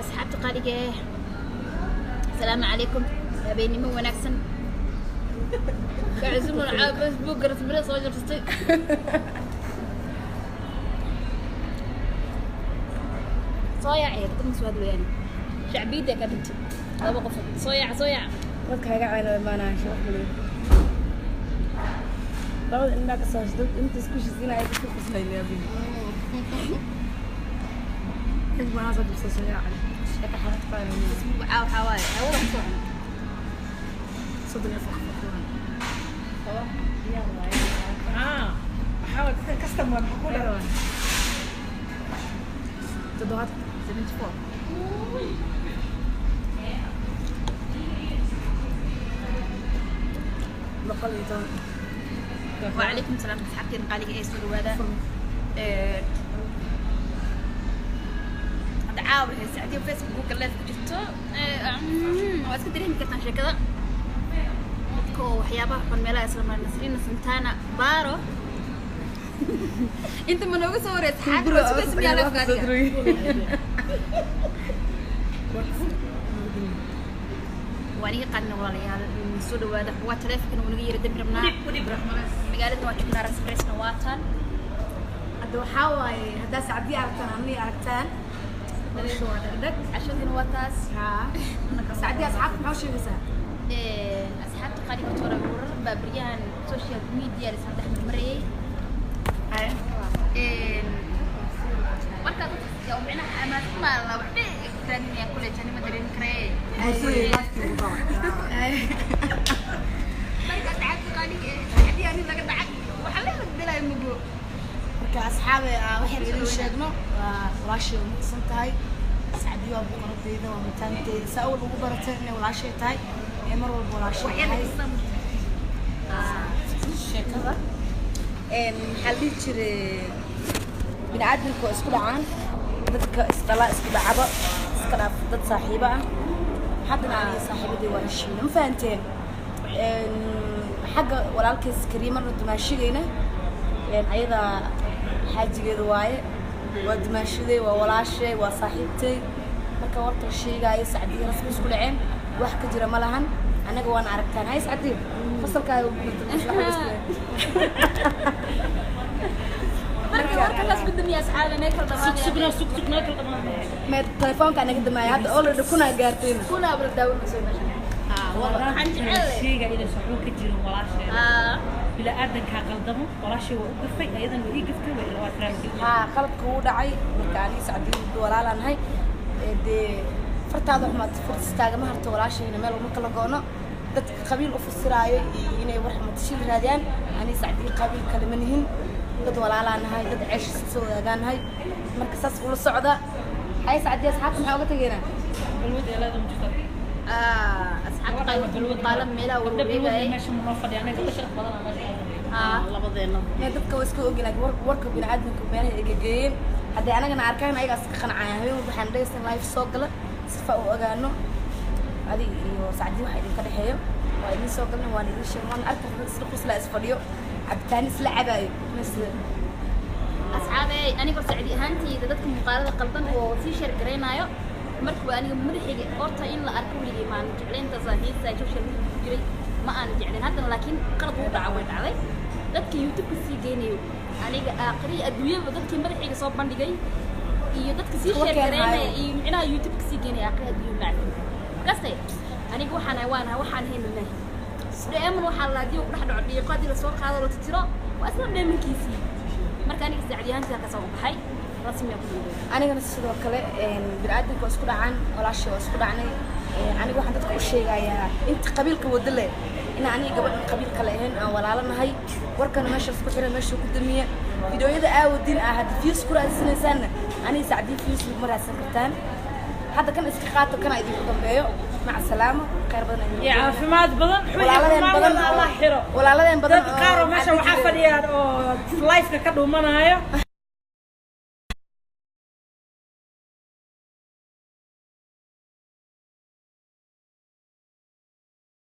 Asxaabta qaaliga eh, asalaamu calaykum, habeenimo wanaagsan. Kacisumun caa Facebook rasmile soo jabsatay. Soo yaacay dad ma soo hadlayaan, shacbiyadda ka dhintay laba qof. Soo yaac, soo yaac. Dadka haga cayna imaanaya sharaf badan. Labada indhaa ka soo dad inta isku shisiinaya isku qoslayna abi. Dad baa soo jabsay, soo yaacay. Shaka xaraf baa. Facebook caa waxaa waaye hawada ku soo cuna. 34 qof. Waxaa waay dadkan customer maxaa ku dharan? 70. 74. 110. وعليكم السلام asxaabteen qaaliga ee soo dhawaada. Hadda caawa waxay sacdiyo Facebook live ku jirto. Waa iska dareemi kartaan sheekada dadka oo waxyaabaha xun meelaha isla maray. Nasriina Santana Baaro inta ma nooga soo wareysa xaafir waa sugaysa miyaa live-ka adiga? Waan iga qaadna walaalayaal, soo dhawaada. Waa taleefankan uu naga yara dambi rabnaa. Magaalada waa joognaa, raspresna waa tan. Hadda waxaa waaye haddaa sacdii aragtaan, anni aragtaan, nolosha waa dhagdhag. Cashadina waa taas. Haa, sacdii, asxaabta maxaa u sheegaysaa? Asxaabta qaaliga, toora warar baa baryahan social media la isla dhex marmarayay. Marka dadka oo micnaha amaad ma la waxba raadinaya kule jani ma dareemi karee. Marka asxaabta qaaliga, haddii ani laga dhacay waxa la bedelayo mugo. Marka asxaabe, waxaan idin sheegno waa walaashay waa maqsan tahay. Sacdii waa boqoradeyda, waa mataanteyda. Saa awal ugu barateen inay walaashay tahay ee mar walba walaashay tahay. Sheekada maxaa la dhihi jiray? Bini aadamka waa isku dhacaan, dadka isdhalaa isku dhacaba, iska dhaaf dad saaxiibo ah. Haddana aniga saaxiibadii waa heshiina, ma fahanteen? Xagga walaalkays Kariimana dumaashigayna ayada xaajigeeda waaye, waa dumaashaday, waa walaashay, waa saaxiibtay. Marka warka la sheegaayo sacdii rasmi isku dhaceen wax ka jira ma lahan. Annaga waana aragtaan. Hay sacdii, fasalkaaga. Marka warka la isku damiya asxaabe nee kala dhamaanaya. Sugna, sug, sug, naga kala dhamaanaya. Mee telefoonka naga damaaya hadda already kunaa gaarteen. Kuna abra daawan soo meesha waxaan jecel sheega inaysan waxba ka jirin walaasheeda. Bila aadankaa qaldamo, walaashay waa u gafay, ayadana waa ii gaftay, waa ila waa israa'iil. Haa, qalabka wuu dhacay. Marka aniga sacdii walaalaan nahay. Dee fartaada xumaad fartis taagama harto. Walaashayna meel uma kala go'no. Dadka qabiil u fasiraayo iyo inay war xumatashil raadiyaan, aniga sacdii qabiil kale ma nihin. Dad walaalaan nahay, dad ceesh isla soo wadaagaan nahay. Marka saas ula socda. Hay sacdii, asxaabta maxaa uga tegeynaa? Balwad eelaada ma jirto. Asxaabta qaaliga, muuqaala meelaha gabdha balwad warwareegayay meesha ma noo fadhiya, anaga gabdha sharaf badan aa meesha noo fadhiya labadeena. Mee dadka waa iska ogi, laakiin warka biniaadamka meelaha ay gegeeyeen haddii anagana arkaan ayagaas ka qancaya. Habeen walba waxaan dhegeysan live soo gala sifa u ogaano adig iyo sacdii waxa idinka dhexeeyo. Waa idin soo galna, waan idin sheegay, waan arka dad isla quslaa, isfadhiyo, cabitaan isla cabaayo misle. Asxaabey, aniga sacdi ahaantayda dadka muuqaalada qaldan oo sii share garaynaayo, marka waa aniga madaxayga horta in la arko weligay maan jeclayn. Taas heesa social media ku jiray ma aan jeclayn haddana, laakiin qalad wuu dhaca, way dhacday. Dadka YouTube-ka sii geynayo, aniga aakhiriya adduunyada dadkii madaxayga soo bandhigay iyo dadka sii Kuwa share garaynaya keenaayo. Iyo micnaha YouTube-ka sii geynaya aakhiriya adduunya macna kaste. Aniga waxaan ahay waan ahay, waxaan ahayn maahi. Dheeman waxaa la haddii uu ku dhex dhaco dhiiqo, haddii lasoo qaado la titiro, waa isla dheemankiisii. Marka aniga sacdi ahaantii halkaas ugu baxay rasmiga ku dhigay. Anigana sidoo kale biniaadamka waa isku dhacaan, walaashay waa isku dhacnay. Aniga waxaan dadka u sheegayaa inta qabiilka wada leh in aniga gabadhan qabiil kale ahayn, aan walaalo nahay. Warkana meesha isku xiran, meesha ku damiya fideoyada aawadin ah. Hadda views ku raadsanaysaanna, aniga sacdii views laguma raadsan kartaan. Hadda kan iska qaato, kana idinku dambeeyo. Maca salaamo, khayr badan idin iyo caafimaad badan. Walaaladeen badan Allah xiro. Walaaladeen badan. Dad qaar oo meesha waxaa fadhiyaan oo live-ka ka dhuumanaayo.